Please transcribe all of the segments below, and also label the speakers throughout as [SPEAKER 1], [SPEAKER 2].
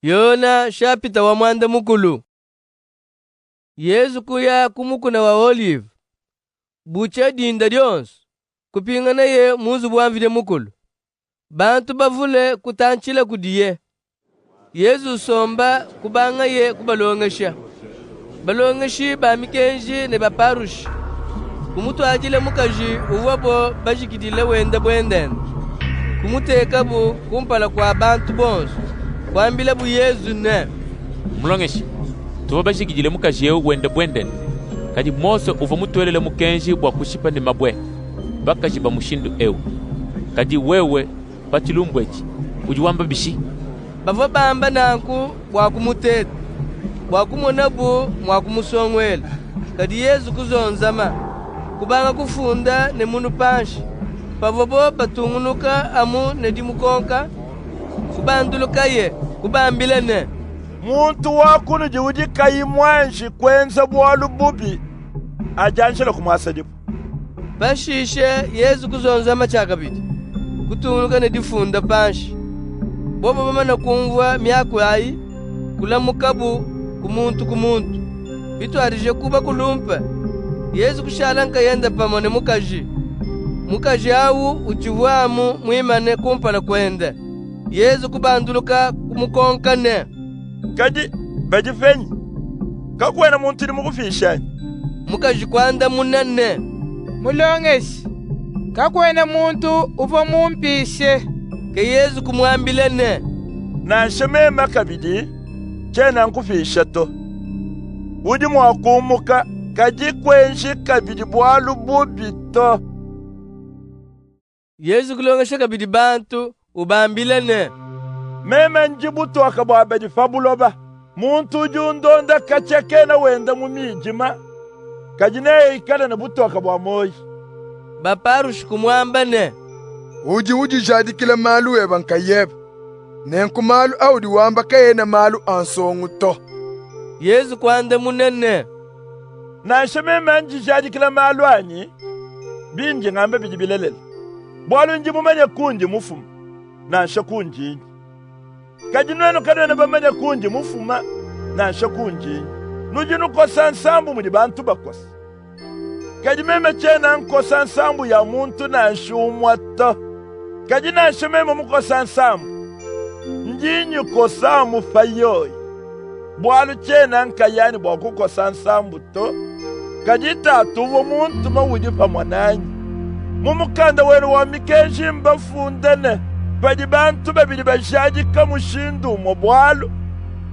[SPEAKER 1] Yona shapita wa muanda mukulu. Yezu kuya ku mukuna wa Olive. Butshia dinda dionso, kupinganaye mu nzubu wa Mvidi Mukulu. Bantu bavule kutantshila kudiye. Yezu usomba kubangaye kubalongesha. Balongeshi ba mikenji ne Baparushe kumutuadila mukaji uvuabu bajikidile wenda buendenda. Kumutekabu kumpala kua bantu bonsu. Kuambilabu Yezu ne,
[SPEAKER 2] Mulongeshi, tuvua bajikidile mukaji ewu wenda buendenda. Kadi Mose uvua mutuelele mukenji bua kushipa ne mabue bakaji ba mushindu ewu. Kadi wewe pa tshilumbu etshi udi wamba bishi?
[SPEAKER 1] Bavua bamba nanku bua kumuteta, bua kumonabu mua kumusonguela. Kadi Yezu kuzonzama, kubanga kufunda ne munu panshi. Pavuabu batungunuka amu ne dimukonka, kubandulukaye, kubambila ne,
[SPEAKER 3] Muntu wa kunudi udi kayi muanji kuenza bualu bubi, adianjile kumuasa dibue.
[SPEAKER 1] Pashishe Yezu kuzonzama tshiakabidi, kutungunuka ne difunda panshi. Bobu bamane kumvua miaku ayi, kulamukabu ku muntu ku muntu, bituadije ku bakulumpe. Yezu kushala nkayende pamue ne mukaji. Mukaji awu utshivua amu muimane kumpala kuende. Yezu kubanduluka, kumukonka ne,
[SPEAKER 3] Kadi badi penyi? Kakuena muntu udi mukupishe anyi?
[SPEAKER 1] Mukaji kuandamuna ne,
[SPEAKER 4] Mulongeshi, kakuena muntu uvua mumpishe.
[SPEAKER 1] Ke Yezu kumuambila ne,
[SPEAKER 3] Nansha meme kabidi tshiena nkupisha to. Udi mua kumuka, kadi kuenji kabidi bualu bubi to.
[SPEAKER 1] Yezu kulongesha kabidi bantu, ubambila ne,
[SPEAKER 3] Meme ndi butoke bua badi pa buloba. Muntu udi undonda katshia kena wenda mu midima, kadi neikale ne butoke bua muoyi.
[SPEAKER 1] Baparushe kumuamba ne,
[SPEAKER 5] Udi udijadikila malu ebe nkayebe, nenku malu audi wamba kaena malu a nsongo to.
[SPEAKER 1] Yezu kuandamuna ne,
[SPEAKER 3] Nansha meme ndijadikila malu anyi, bindi ngamba bidi bilelela, bualu ndi mumanye kundi mufume, nansha kundi nya. Kadi nuenu kanuena bamanye kundi mufuma, nansha kundi nya. Nudi nukosa nsambu mudi bantu bakosa. Kadi meme tshiena nkosa nsambu ya muntu nansha umue to. Kadi nansha meme mukosa nsambu, ndi nyikosa amu pa yoyi, bualu tshiena nkayanyi bua kukosa nsambu to, kadi Tatu uvua muntume udi pamue nanyi. Mu mukanda wenu wa mikenji mbafunde ne, padi bantu babidi bajadika mushindu umue bualu,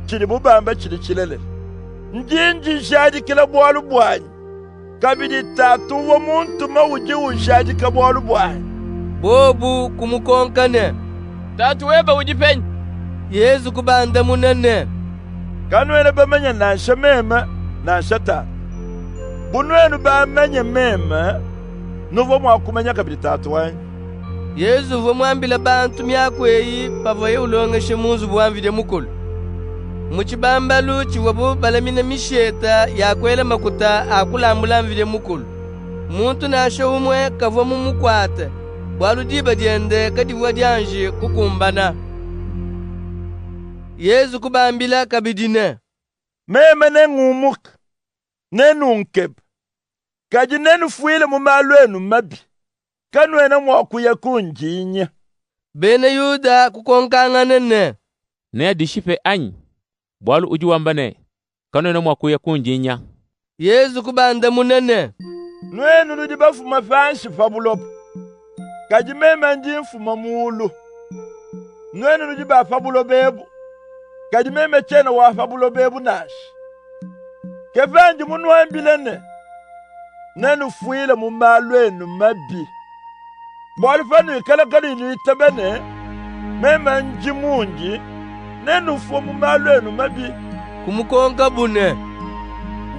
[SPEAKER 3] tshidibu bamba tshidi tshilelela. Ndi ndijadikila bualu buanyi, kabidi Tatu uvua muntume udi ujadika bualu buanyi.
[SPEAKER 1] Bobu kumukonka ne,
[SPEAKER 6] Tatu webe udi penyi?
[SPEAKER 1] Yezu kubandamuna ne,
[SPEAKER 3] Kanuena bamanye nansha meme nansha Tatu. Bu nuenu bamanye meme, nuvua mua kumanya kabidi Tatu wanyi.
[SPEAKER 1] Yezu uvua muambile bantu miaku eyi pavuaye ulongesha mu nzubu wa Mvidi Mukulu, mu tshibambalu tshivuabu balamina mishete ya kuela makuta a kulambula Mvidi Mukulu. Muntu nansha umue kavua mumukuate, bualu diba diende kadivua dianji kukumbana. Yezu kubambila kabidi ne,
[SPEAKER 3] Meme nengumuke, nenunkebe, kadi nenufuile mu malu enu mabi. Kanuena mua kuya kundi nya.
[SPEAKER 1] Bena Yuda kukonkangana ne,
[SPEAKER 2] Neadishipe anyi? Bualu udi wamba ne, Kanuena mua kuya kundi nya.
[SPEAKER 1] Yezu kubandamuna ne,
[SPEAKER 3] Nuenu nudi bafuma panshi pa buloba, kadi meme ndi mfuma mulu. Nuenu nudi ba pa buloba ebu, kadi meme tshiena wa pa buloba ebu nansha. Ke pandi munuambile ne, nenufuile mu malu enu mabi. Bualu panuikala kanuyi nuitaba ne, meme ndi mundi, nenufue mu malu enu mabi.
[SPEAKER 1] Kumukonkabu ne,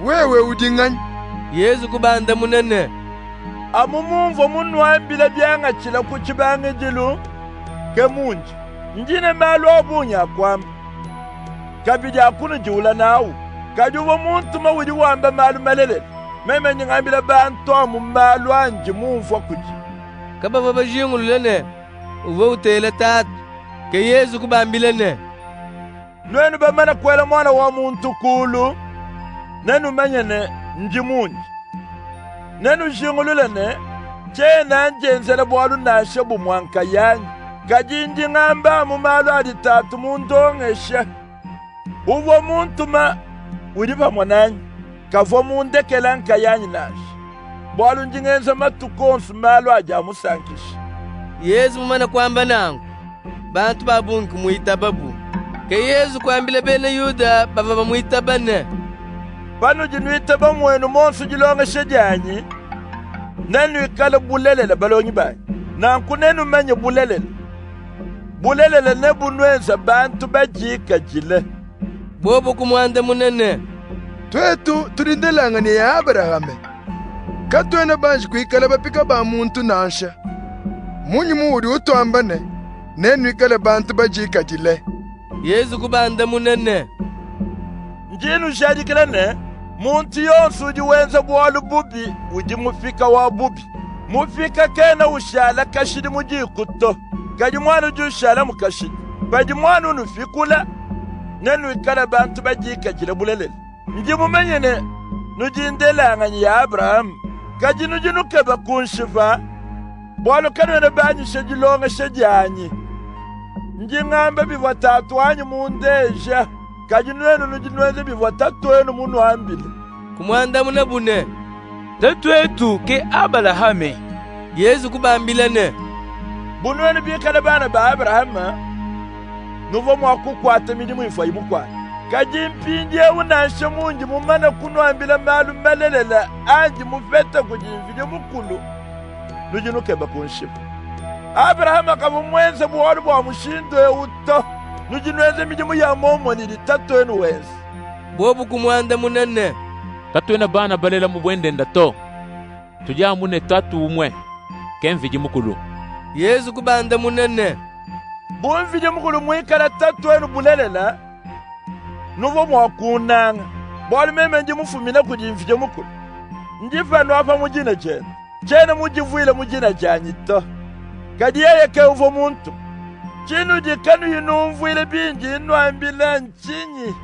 [SPEAKER 5] Wewe udi nganyi?
[SPEAKER 1] Yezu kubandamuna ne,
[SPEAKER 3] Amu mumvua munuambile biangatshile ku tshibangidilu, ke mundi. Ndi ne malu a bungi a kuamba, kabidi a kunudiwula nawu. Kadi uvua muntume udi wamba malu malelela. Meme ndi ngambila bantu amu malu andi mumvue kudi.
[SPEAKER 1] Kabavua bajingulule ne, uvua utela Tatu. Ke Yezu kubambila ne,
[SPEAKER 3] Nuenu bamane kuela Muana wa muntu kulu, nenumanye ne, ndi mundi. Nenujingulule ne, tshiena ndienzela bualu nansha bumue nkayanyi, kadi ndi ngamba amu malu adi Tatu mundongeshe. Uvua muntuma udi pamue nanyi, kavua mundekela nkayanyi nansha, bualu ndi ngenza matuku onsu malu adi amusankisha.
[SPEAKER 1] Yezu mumane kuamba nanku, bantu ba bungi kumuitababu. Ke Yezu kuambila bena Yuda bavua bamuitaba ne,
[SPEAKER 3] Panudi nuitaba muenu muonsu dilongesha dianyi, nenuikale bulelela balongi banyi. Nanku nenumanye bulelela. Bulelela nebunuenze bantu badikadile.
[SPEAKER 1] Bobu kumuandamuna ne,
[SPEAKER 5] Tuetu tudi ndelanganyi ya Abrahame. Katuena banji kuikala bapika ba muntu nansha. Mmunyi muudi utuamba ne, nenuikale bantu badikadile?
[SPEAKER 1] Yezu kubandamuna ne,
[SPEAKER 3] Ndi nnujadikila ne, muntu yonsu udi wenza bualu bubi udi mupika wa bubi. Mupika kena ushala kashidi mu diku to, kadi muana udi ushalamu kashidi. Padi muana unupikula, nenuikale bantu badikadile bulelela. Ndi mumanye ne, nudi ndelanganyi ya Abrahame, kadi nudi nukeba kunshipa, bualu kanuena banyishe dilongesha dianyi. Ndi ngamba bivua Tatu wanyi mundeje, kadi nuenu nudi nuenza bivua tatuenu munuambile.
[SPEAKER 1] Kumuandamunabu ne,
[SPEAKER 7] Tatuetu ke Abalahame.
[SPEAKER 1] Yezu kubambila ne,
[SPEAKER 3] Bu nuenu bikale bana ba Abrahame, nuvua mua kukuata midimu ivuaye mukuate. Kadi mpindiewu nansha mundi mumane kunuambila malu malelela andi mupete kudi Mvidi Mukulu, nudi nukeba kunshipa. Abrahame kavua muenze bualu bua mushindu ewu to. Nudi nuenza midimu ya momumue ne idi tatuenu wenza.
[SPEAKER 1] Bobu kumuandamuna ne,
[SPEAKER 2] Katuena bana balela mu buendenda to. Tudi amu ne Tatu umue, ke Mvidi Mukulu.
[SPEAKER 1] Yezu kubandamuna ne,
[SPEAKER 3] Bu Mvidi Mukulu muikale Tatuenu bulelela, nuvua mua kunnanga, bualu meme ndi mufumine kudi Mvidi Mukulu. Ndi panu apa mu dina diende. Tshiena mudivuile mu dina dianyi to, kadi yeye ke uvua muntume. Tshinudi kanuyi numvuila bindi nnuambila ntshinyi?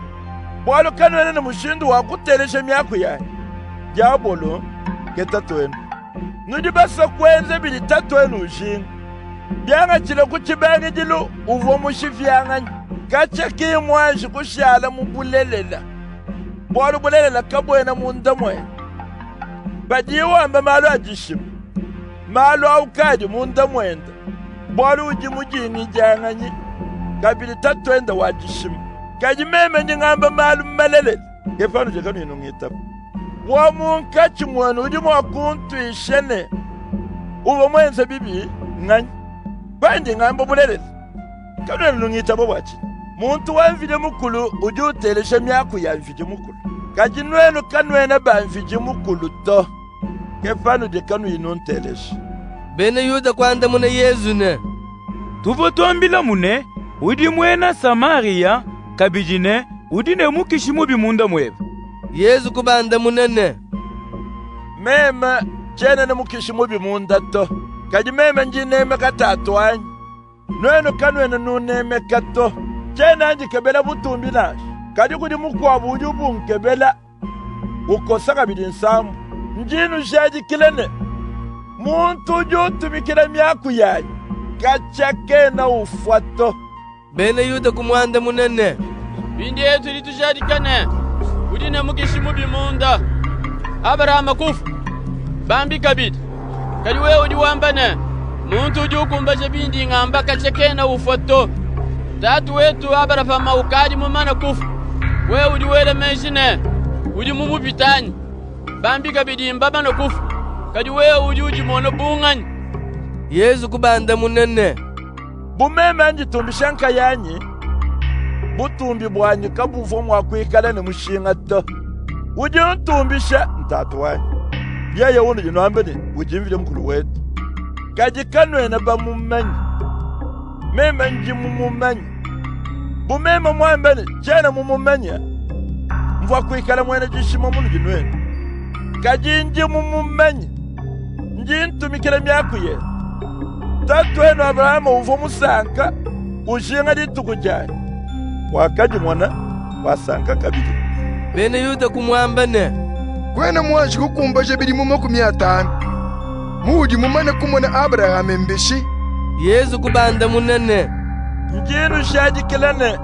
[SPEAKER 3] Bualu kanuena ne mushindu wa kuteleja miaku yanyi. Diabolo ke tatuenu. Nudi basue kuenza bidi tatuenu ujinga. Biangatshile ku tshibangidilu uvua mushipianganyi. Katshia ki mmuanji kushala mu bulelela, bualu bulelela kabuena munda muende. Padiye wamba malu a dishima, malu awu kaadi munda muende, bualu udi mudingidianganyi, kabidi tatuende wa dishima. Kadi meme ndi ngamba malu malelela, ke panudi kanuyi nungitaba. Wa munkatshi muenu udi mua kuntuisha ne, uvua muenze bibi nnganyi? Pandi ngamba bulelela, kanuena nungitaba bua tshinyi? Muntu wa Mvidi Mukulu udi uteleja miaku ya Mvidi Mukulu. Kadi nuenu kanuena ba Mvidi Mukulu to. Ke panudi kanuyi nunteleja.
[SPEAKER 1] Bena Yuda kuandamuna Yezu ne,
[SPEAKER 7] Tuvua tuambilamu ne, udi muena Samariya, kabidi ne, udi ne mukishi mubi munda muebe.
[SPEAKER 1] Yezu kubandamuna ne,
[SPEAKER 3] Meme tshiena ne mukishi mubi munda to, kadi meme ndi nnemeka Tatu wanyi. Nuenu kanuena nunnemeka to. Tshiena ndikebela butumbi nansha, kadi kudi mukuabu udi ubunkebela, ukosa kabidi nsambu. Ndi nnujadikila ne, muntu udi utumikila miaku yanyi, katshia kena ufua to.
[SPEAKER 1] Bena Yuda kumuandamuna ne,
[SPEAKER 6] Mpindiewu tudi tujadika ne, udi ne mukishi mubi munda. Abrahame kufua, bambi kabidi. Kadi wewe udi wamba ne, muntu udi ukumbaja bindi ngamba katshia kena ufua to. Tatu wetu Abrahame ukadi mumane kufua. Wewe udi wela meji ne, udi mumupite anyi? Bambi kabidi mbamane kufua. Kadi wewe udi udimona bu nganyi?
[SPEAKER 1] Yezu kubandamuna ne,
[SPEAKER 3] Bu meme nditumbisha nkayanyi, butumbi buanyi kabuvua mua kuikala ne mushinga to. Udi untumbisha n'Tatu wanyi, yeye unudi nuamba ne, udi Mvidi Mukulu wetu. Kadi kanuena bamumanye, meme ndi mumumanye. Bu meme muambe ne, tshiena mumumanye, mvua kuikala muena dishima munudi nuenu. Kadi ndi mumumanye, ndi ntumikila miaku yende. Tatuenu Abrahame uvua musanka, ujinga dituku dianyi. Wakadimona, wasanka kabidi.
[SPEAKER 1] Bena Yuda kumuamba ne,
[SPEAKER 5] Kuena muanji kukumbaja bidimu 50, muudi mumane kumona Abrahame mbishi?
[SPEAKER 1] Yezu kubandamuna ne,
[SPEAKER 3] Ndi nnujadikila ne,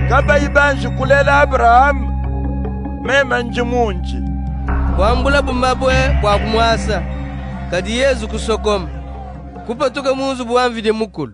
[SPEAKER 3] kabayi banji kulela Abrahame, meme ndi mundi.
[SPEAKER 1] Kuambulabu mabue bua kumuasa. Kadi Yezu kusokoma, kupatuka mu nzubu wa Mvidi Mukulu.